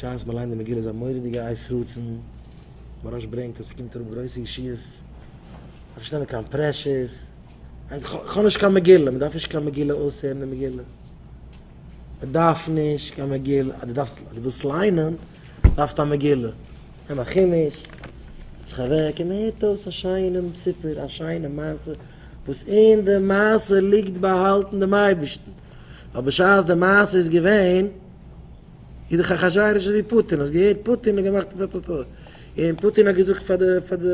בשעת מען ליינט די מגילה איז א מורא'דיגע עת רצון, מוהרא"ש ברענגט אז ס'קומט אראפ גרויסע ישועות, מ'דארף נישט נעמען קיין pressure, כ'האב נישט קיין מגילה, מ'דארף נישט קיין מגילה אויסהערן די מגילה, מ'דארף נישט קיין מגילה, אז דו דארפסט, אז דו ווילסט ליינען דארפסטו א מגילה, נעם א חומש, זעץ זיך אוועק און מ'הערט אויס א שיינעם סיפור, א שיינע מעשה, וואס אין די מעשה ליגט באהאלטן דעם אייבערשטן, ווייל בשעת די מעשה איז געווען, איז דאך אחשורוש אזוי ווי פוטין, האסט געהערט פוטין האט געמאכט פ פ פ, און פוטין האט געזאגט פאר די פאר די,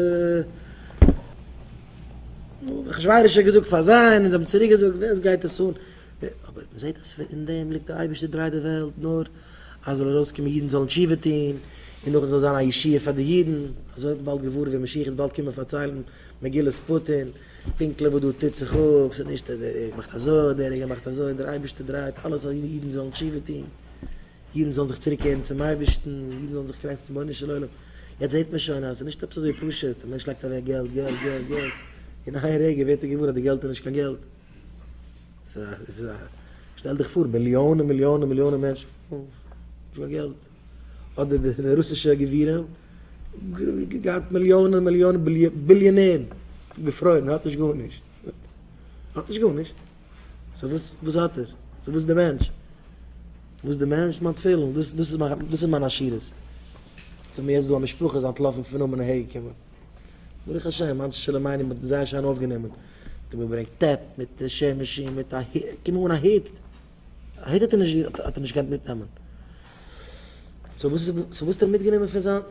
אחשורוש האט געזאגט פאר זיי און זיי האבן צוריק געזאגט, ווער גייט עס אן, אבער מען זעט אז אין דעם ליגט די אייבערשטער דרייט די וועלט נאר אז זאל ארויסקומען אידן זאלן תשובה טון, און נאכדעם זאל זיין א ישועה פאר די אידן, אזוי האט מען באלד געוואר ווען משיח וועט באלד קומען פארציילן מגילת פוטין. פונקטליך וואס דא טוט זיך אפ, ס'איז נישט אז דער האט געמאכט אזוי, דער האט געמאכט אזוי, דער אייבערשטער דרייט אלעס אז אידן זאלן תשובה טון, אידן זאלן זיך צוריק קערן צום אייבערשטן, אידן זאלן זיך קרעכצן צום רבונו של עולם, יעצט זעט מען שוין אז ס'איז נישט עפעס אזוי פשוט, א מענטש לייגט אוועק געלט, געלט, געלט, געלט, אין איין רגע ווערט ער געוואר אז די געלט איז נישט קיין געלט, ס'איז א, שטעל דיך פאר מיליאנען מיליאנען מיליאנען מענטשן, נישט קיין געלט. אדער די רוסישע גבירים, געהאט מיליאנען מיליאנען ביליאנערן, געפרוירן, האט נישט גארנישט, האט נישט גארנישט, so וואס וואס האט ער? so וואס איז די מענטש? וואס איז די מענטש? מיין תפילין, דאס דאס איז מיין דאס איז מיין עשירות. יעצט האבן מיר יעצט דא א משפחה איז אנטלאפן פון אומאן אהער געקומען, ברוך השם אנשי שלומינו מ'האט זייער שיין אויפגענומען, מ'האט אים געברענגט טעפ מיט שער מאשין מיט א קומען אן א הוט, א הוט האט ער נישט האט ער נישט געקענט מיטנעמען. so וואס איז so וואס האט ער מיטגענומען פון זיין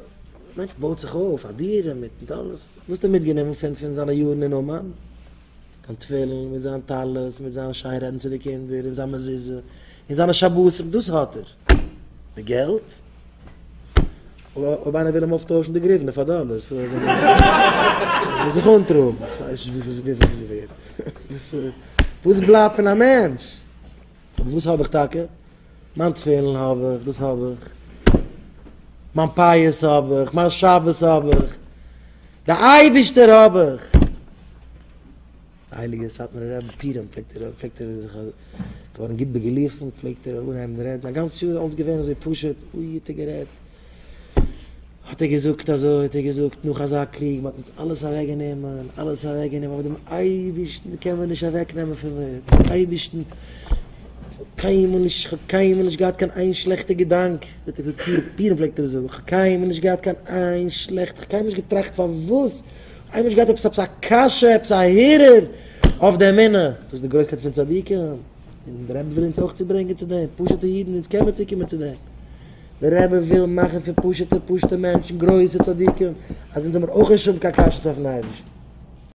מענטש בויט זיך אויף א דירה מיט מיט אלעס וואס האט ער מיטגענומען פון פון זיינע יארן אין אומאן? זיין תפילין מיט זיין טלית מיט זיין שיין רעדן צו די קינדער און זיין מזוזה און זיינע שבתים דאס האט ער. די געלט? אויב איינער וויל אים אויפטוישן די גריוונע פאר דאלערס זאל ער זיך אנטראגן. כ'ווייס נישט וויפיל ס'איז ווערט. וואס בלייבט פון א מענטש? אבער וואס האב איך טאקע? מיין תפילין האב איך, דאס האב איך. מיין פיאות האב איך, מיין שבת האב איך. די אייבערשטער האב איך. די הייליגע סאטמארער רבי פורים פלעגט ער פלעגט ער זיך געווארן גוט בגילופין פלעגט ער אנהייבן רעדן א גאנץ יאר אלס געווען אזוי פשוט אוי האט ער גערעדט האט ער געזאגט אזוי האט ער געזאגט נאך אזא קריג מען האט אונז אלעס אוועק גענומען אלעס אוועק גענומען אבער דעם אייבערשטן קען מען נישט אוועק נעמען פון מיר דעם אייבערשטן קיינמאל נישט איך האב קיינמאל נישט געהאט קיין איין שלעכטע געדאנק האט ער געזאגט פורים פלעגט ער זאגן איך האב קיינמאל נישט געהאט קיין איין שלעכטע איך האב קיינמאל נישט געטראכט פארוואס קיינמאל נישט געהאט עפעס עפעס א קשיא עפעס א הרהור אויף די אמונה דאס איז די גרויסקייט פון צדיקים און דער רבי וויל אונז אויך צוברענגען צו דעם פשוטע אידן אונז קען מען צוקומען צו דעם. דער רבי וויל מאכן פון פשוטע פשוטע מענטשן גרויסע צדיקים, אז אונז זאל מיר אויך נישט האבן קיין קשיות אויפן אייבערשטן.